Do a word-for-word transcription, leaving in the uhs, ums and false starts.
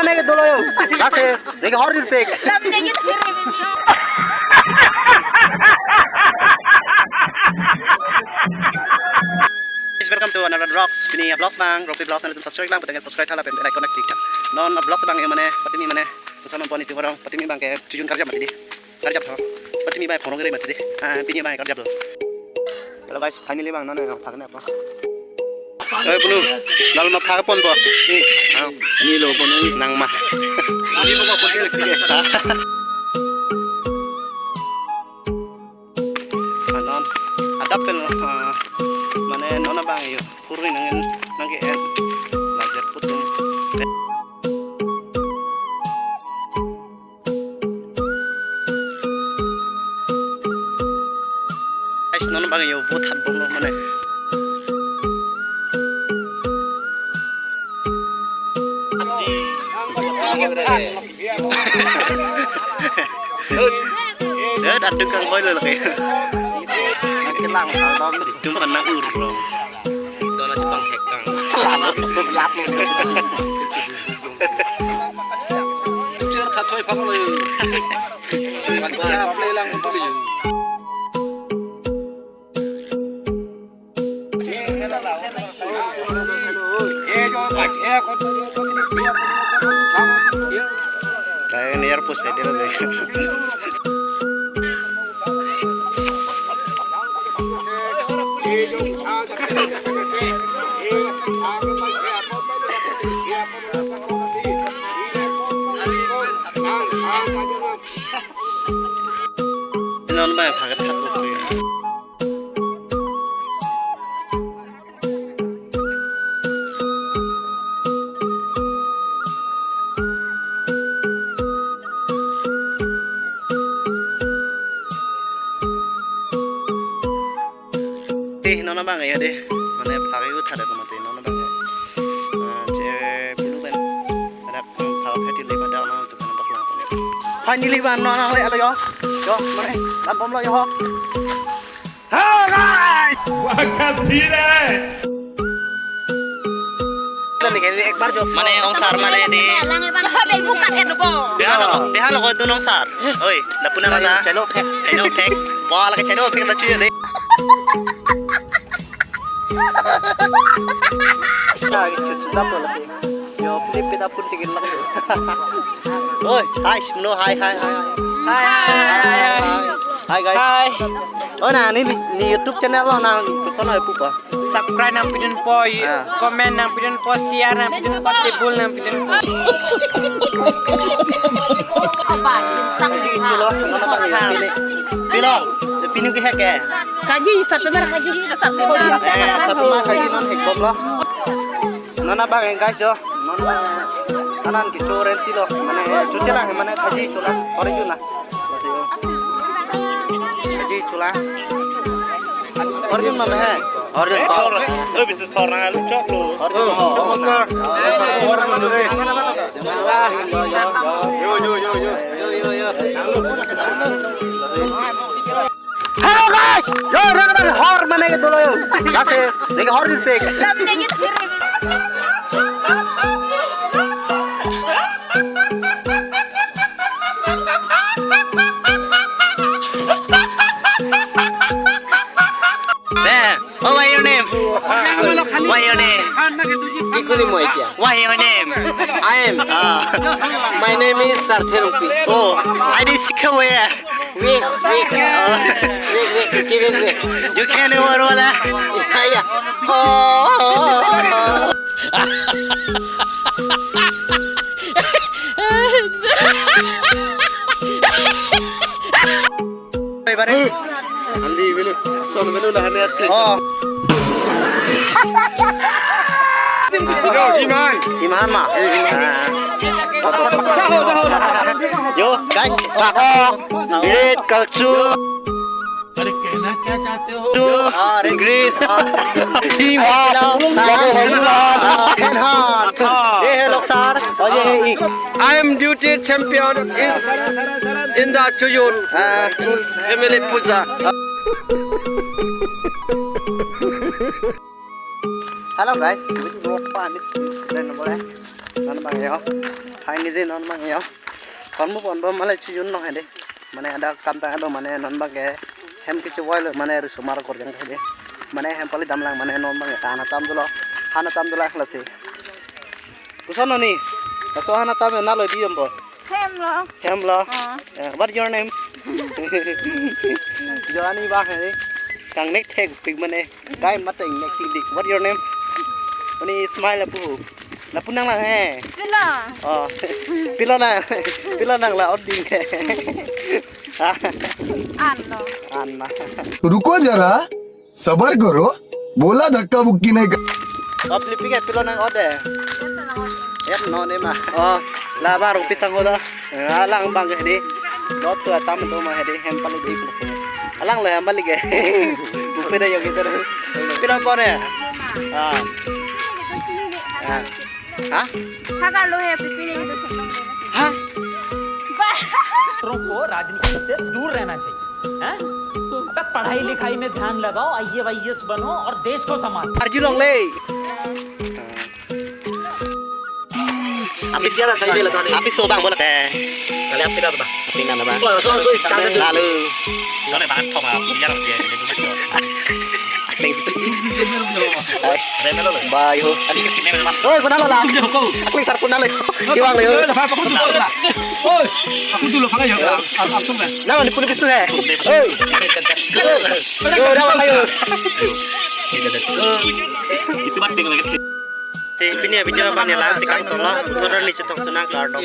Neke dolo yo. Lasi neke hor dipik. Lam neke dipik. Guys, welcome to another vlogs. Pini vlogs abang, Ropi Vlogs, nanglitum subscribe lang, penang subscribe hala pen bell icon click. Non vlogs abang yo mane, patimi mane, koson non pon itum arong, patimi abang ke chojun karjap mati dei. Karjap ho. Patimi abang phone gere mati dei. Ah, pini abang karjap lo. Hello guys, finally abang non phak ne po. Oi punu, lal ma phak pon po. Ni, ah, ni lo pon nang ma. Ni lo pon ke. Ah, non, adap pen, ah, mane non abang yo, puri nang nang ke en, lajar putung. Guys, non abang yo, vote hat bom lo mane. Eh, dak tukang hoi lo lagi. Nang kelang kang dom di tum kan nang ur lo. Dona cipang hekang. Ujar that hoi phak lo. Ujar play lang betul ya. Kayak ini air post tadi lo deh. Non abang phak hat lo. Eh, non abang ya dei. Mane phak yo thadet mati non abang ya. Ah, che bulu pen. Ada phak phak di leba da non tu pen bak lang. Finally abang non le alo yo. Yo, mane, lam bom lo yo. Hello guys! Wah, kasih deh. Mane ongsar mane dei. Dehan lo, dehan lo ko tu ongsar. Oi, lapu na mata. Channel phek. Channel phek. Wah, lagi channel phek la chuya dei. Lagi chuchu dap lo lagi. Yo, flip kita pun tinggal lang. Oi, hi, Simno, hi, hi, hi, hi. Hi, hi, hi, hi. Hi, guys. Hi. Oh, na, ni, ni YouTube channel lo, na, koson lo, pupa. Subscribe nangpidun po, comment nangpidun po, share nangpidun po, tebul nangpidun po. Pilo, pilo, pinu ke hek ke? Kaji, satu mer kaji, satu mer. Eh, satu mer kaji non hek bom lo. Non abang guys yo, non anan kecho renti lo, mane chuche lang, mane kaji cholang, ore jun na. Kaji cholang. Ore jun ma he. Ore jun ko. Oi, bisa thor na alu chok lo. Ore jun ko. Yo, yo, yo, yo. Hello guys, yo, rang rang hor mane ke dolo yo. Lasi neke hor dipik. Lam neke dipik. Eh, oh, what your name? What your name? Kikuli mo itya? What your name? I am. Ah. My name is Sarthe Rungpi. Oh, I didn't see where. Wait, wait. Wait, wait. Give it wait. You can do what, what? Yeah, yeah. Oh. Andi belu, son belu lahan ya. Oh. Yo, iman. Iman ma. Yo, guys, bako. Great culture. अरे, कहना क्या चाहते हो? Two, green, team, Enhan. ये है लोग सर, और ये है एक। I am duty champion is in the Chojun, uh, family puja. Hello guys, we go for this incident over there. Non abang yo. Hai ni dei non abang yo. Konmu pon bom male chojun long hedi. Mane ada kam ta ado mane non abang ke hem kechevoi lo mane risomar korjang hedi. Mane hem pali damlang mane non abang ke han atam dolo. Han atam dolo lasi. Koson non ni. Laso han atam na lo dei bom. Hem lo. Hem lo. Oh. Eh, what your name? Jo ani abang hedi. Kangnek thekpik mane. Kai mateng nek tik dik. What your name? Oni smile apu. Lapu nang lang he. Pilo. Oh. Pilo nang. Pilo nang la oding he. An lo. An ma. रुको जरा, सबर करो, बोला धक्का मुक्की नहीं कर। Op lipi ke pilo nang ode. Yat no ne ma. Oh, la ba rupi sang hoda. Eh, alang abang ke hedi. Lot tu atam tu ma hedi hem pali dik masi. Alang lo hem pali ke. Bupe da yogi ter. Pilo pon he. Ah. Ah. Ha? Hagar lo he pipine itu senang. Ha? छात्रों को राजनीति से दूर रहना चाहिए, हैं? अबे पढ़ाई लिखाई में ध्यान लगाओ, आईएएस वाईएएस बनो और देश को संभालो। Arjulong le. Api dia lah cari bela tadi. Api so abang bola teh. Kali api dah bah. Api nana abang. Oh, so so tanda tu. Lalu. Kau ni banget kau mah, biar dia ini dulu. Api. Ada yang lalu. Bayo. Ini memang. Oi, kena lo lah. Aku yang sarpun nale. Kiwang le. Oi, aku dulu pakai ya. Langsung deh. Nah, ini pun bisnis eh. Oi. Yo, dah ayo. Itu mati lagi. Si pini ya, pini apa nih lah, si kang tolong, turun di cetok tunang kardom.